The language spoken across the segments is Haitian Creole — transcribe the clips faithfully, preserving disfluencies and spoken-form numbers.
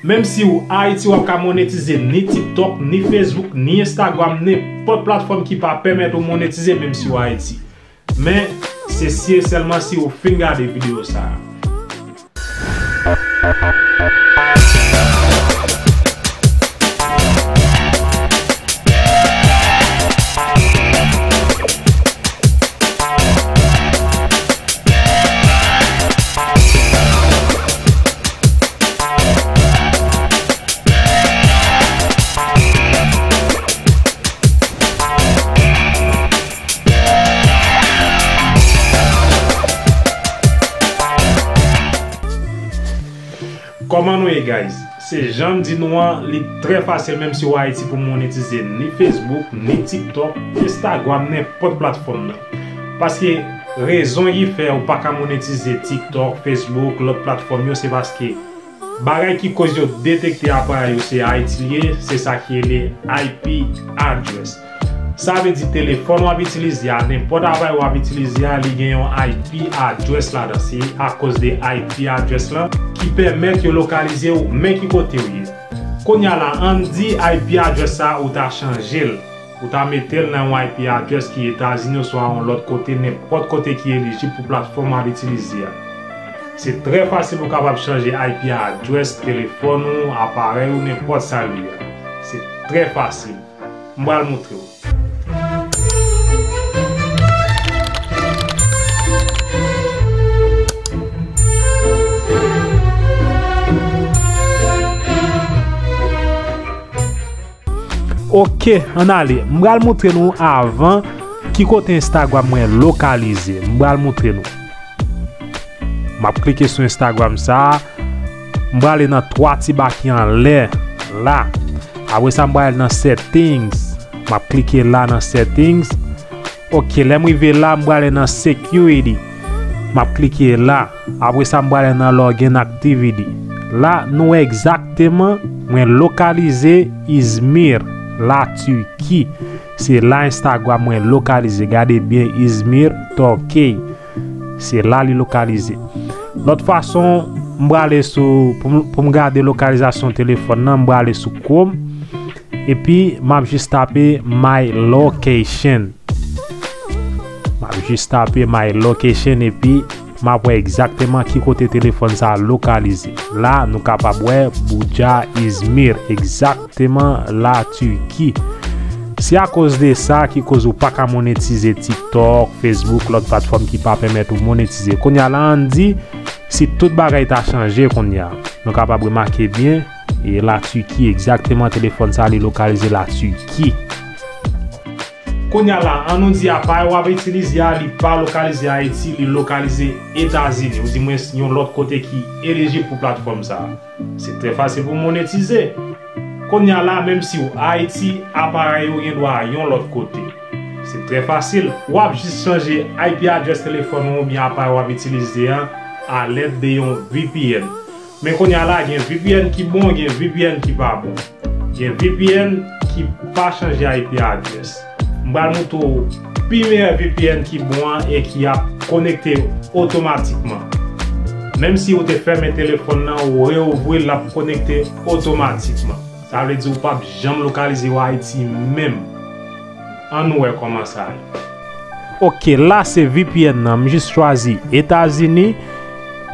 Menm si w Ayiti, w ap ka monetize ni TikTok, ni Facebook, ni Instagram, nenpòt platfòm ki pa pèmèt ou monetize, menm si w Ayiti. Men, se si e sèlman si w fin gade videyo sa a. Kòman nou ye, guys? Se jan m di nou an, li trè fasil, menm si w Ayiti, pou monetize ni Facebook, ni TikTok, Instagram, nenpòt platfòm nan. Paske rezon ki fè ou pa ka monetize TikTok, Facebook, lòt platfòm yo, se paske bagay ki koz yo detekte aparèy ou se Ayiti li ye, se sa ki rele I P address. Sa vle di telefòn w ap itilize a, nenpòt aparèy w ap itilize a, li gen yon I P address ladan. Se akoz de I P address lan ki pèmèt yo lokalize w, men ki kote w ye. Kounye a la, ann di I P address sa a ou ta chanje l. Ou ta mete l nan yon I P address ki Etazini oswa yon lòt kote, nenpòt kote ki elijib pou platfòm w ap itilize a. Se trè fasil pou w kapab chanje I P address telefòn ou, aparèy ou, nenpòt sa l ye a. Se trè fasil. M pral montre w. Ok, ann ale. M pral montre nou avan ki kote Instagram mwen lokalize. M pral montre nou. M ap klike sou Instagram sa a. M prale nan twa ti ba ki anlè la. Apre sa, m prale nan settings. M ap klike la nan settings. Ok, lè m rive la, m prale nan security. M ap klike la. Apre sa, m prale nan login activity. La, nou wè egzakteman mwen lokalize Izmir, la Turquie. Se la Instagram mwen lokalize. Gade byen, Izmir, Turkey. Se la li lokalize. Lòt fason, m prale sou, pou m, pou m gade lokalizasyon telefòn nan, m prale sou Chrome. Epi, m ap jis tape My Location. M ap jis tape My Location epi m ap wè egzakteman ki kote telefòn sa a lokalize. La, nou kapab wè Buca, Izmir, egzakteman la Turquie. Se akoz de sa ki koz ou pa ka monetize TikTok, Facebook, lòt platfòm ki pa pèmèt ou monetize. Kounye a la, ann di, si tout bagay ta chanje kounye a, nou kapab remake byen, e la Turquie, egzakteman telefòn sa a, li lokalize la Turquie. Kounye a la, ann nou di aparèy w ap itilize a, li pa lokalize Ayiti, li lokalize Etazini, oudimwens yon lòt kote ki elijib pou platfòm sa a. Se trè fasil pou monetize. Kounye a la, menm si w Ayiti, aparèy ou gen dwa yon lòt kote. Se trè fasil. W ap jis chanje I P address telefòn ou oubyen aparèy w ap itilize a alèd de yon V P N. Men kounye a la, gen V P N ki bon, gen V P N ki pa bon. Gen V P N ki pa chanje I P address. M pral montre w pi meyè V P N ki bon an e ki ap konekte otomatikman. Menm si ou te fèmen telefòn nan, ou reouvri l, l ap konekte otomatikman. Sa vle di ou p ap janm lokalize w Ayiti menm. Ann wè kòman sa ye. Ok, la se V P N nan. M jis chwazi Etazini.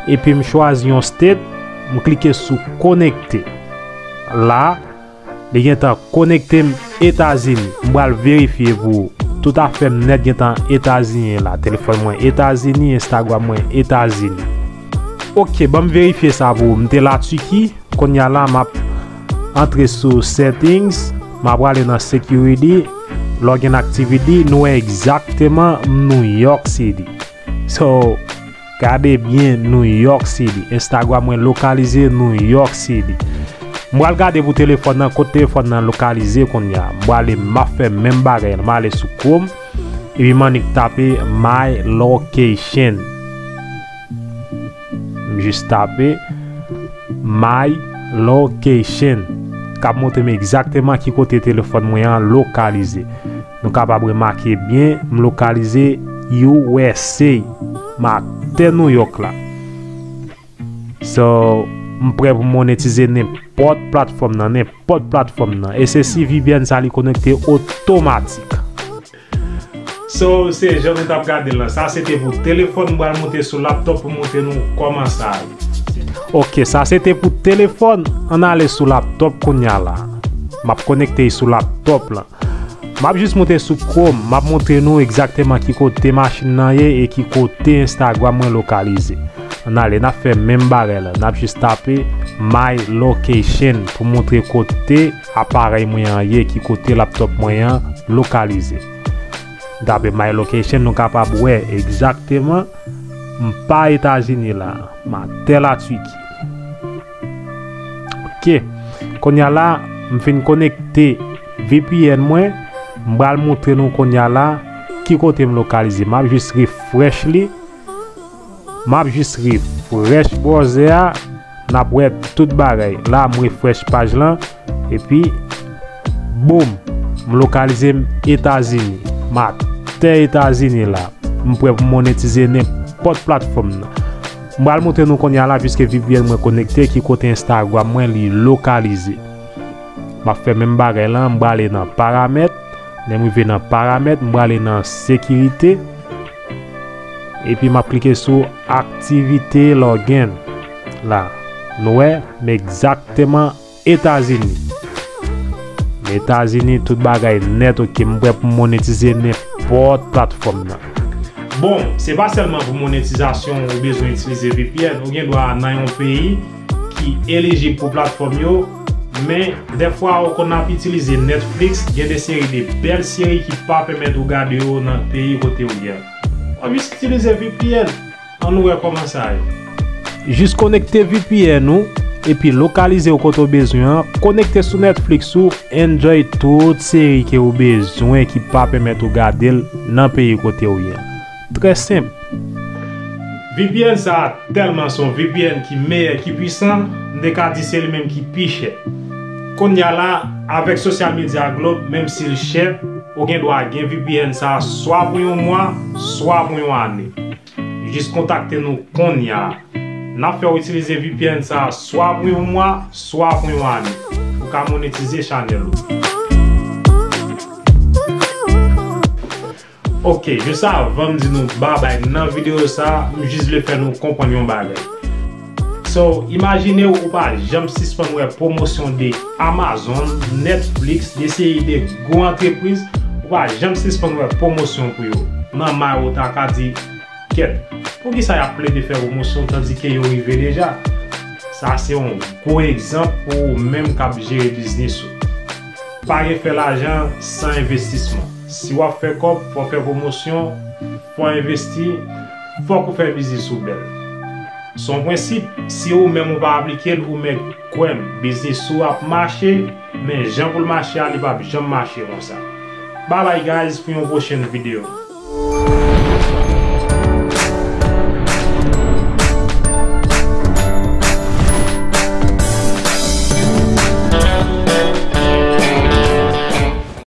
Epi m chwazi yon state. M klike sou konekte. La, li gentan konekte m Etazini. M pral verifye pou tout afè m nèt gentan Etazini la. Telefòn mwen Etazini, Instagram mwen Etazini. Ok, ban m verifye sa pou ou. M te la Tiki. Kounye a la, m ap antre sou settings, m ap prale nan security, login activity, nou wè egzakteman New York City. So, gade byen New York City. Instagram mwen lokalize New York City. M pral gade pou telefòn nan, kot telefòn nan lokalize kounye a. M prale, m ap fè menm bagay la. M ale sou Chrome, epi m annik tape My Location. M jis tape My Location k ap montre m egzakteman ki kote telefòn mwen an lokalize. Nou kapab remake byen, m lokalize U S A. M atè New York la. So, M prè pou monetize nenpòt platfòm nan, nenpòt platfòm nan. E se si V P N sa li konekte otomatik. So, se jan nou t ap gade l lan. Sa se te pou telefòn, m pral monte sou laptòp pou montre nou kòman sa ye. Ok, sa se te pou telefòn. Ann ale sou laptòp kounye a la. M ap konekte sou laptòp lan. M ap jis monte sou Chrome, m ap montre nou egzakteman ki kote machin nan ye e ki kote Instagram mwen lokalize. Ann ale, n ap fè menm bagay la. N ap jis tape My Location pou montre kote aparèy mwen an ye, ki kote laptòp mwen an lokalize. N tape My Location, nou kapab wè egzakteman m pa Etazini la, m atè Latiki. Ok. Kounye a la, m fin konekte V P N mwen. M pral montre nou kounye a la ki kote m lokalize. M ap jis refresh li. M ap jis refresh browser a. N ap wè tout bagay. La, m refresh paj lan. Epi, boom, m lokalize m Etazini. M atè Etazini la. M prè pou monetize nenpòt platfòm nan. M pral montre nou kounye a la, piske V P N mwen konekte, ki kote Instagram mwen li lokalize. M ap fè menm bagay lan, m prale nan paramèt. Lè m rive nan paramèt, m prale nan sekirite. Epi m ap klike sou aktivite login la. Nou wè, m egzakteman Etazini. M Etazini, tout bagay nèt, ok, m prè pou monetize nenpòt platfòm nan. Bon, se pa sèlman pou monetizasyon ou bezwen itilize V P N, ou gen dwa nan yon peyi ki elijib pou platfòm yo, men dèfwa ou konn ap itilize Netflix, gen de seri de bèl seri ki pa pèmèt ou gade yo nan peyi kote ou ye a. W ap jis itilize V P N. Ann wè kòman sa ye. Jis konekte V P N ou, epi lokalize w kote w bezwen an, konekte sou Netflix ou, enjoy tout seri ke w bezwen ki pa pèmèt ou gade l nan peyi kote w ye a. Trè senp. V P N sa a tèlman se yon V P N ki meyè, ki pwisan, m te ka di se li menm ki pi chè. Kounye a la, avèk social media Globe, menm si l chè, ou gen dwa gen V P N sa a swa pou yon mwa, swa pou yon ane. Jis kontakte nou kounye a. N ap fè w itilize V P N sa a swa pou yon mwa, swa pou yon ane. Ou ka monetize chanèl ou. Ok, jis avan m di nou babay nan videyo sa a, m jis vle fè nou konprann yon bagay. So, imajine w, ou pa janm sispann wè pwomosyon de Amazon, Netflix, de seri de gwo antrepriz, ou pa janm sispann wè pwomosyon pou yo. Nan may ou ta ka di, kèt, poukisa y ap plede fè pwomosyon tandike yo rive deja? Sa se yon gwo egzanp pou ou menm k ap jere biznis ou. Pa gen fè lajan san envestisman. Si w ap fè kòb, fò w fè pwomosyon, fò w envesti, fòk ou fè biznis ou bèl. Se yon prensip, si ou menm ou pa aplike l, ou mèt kwè m, biznis ou ap mache, men jan pou l mache a, li p ap janm mache konsa. Bye bye guys, pou yon pwochèn videyo.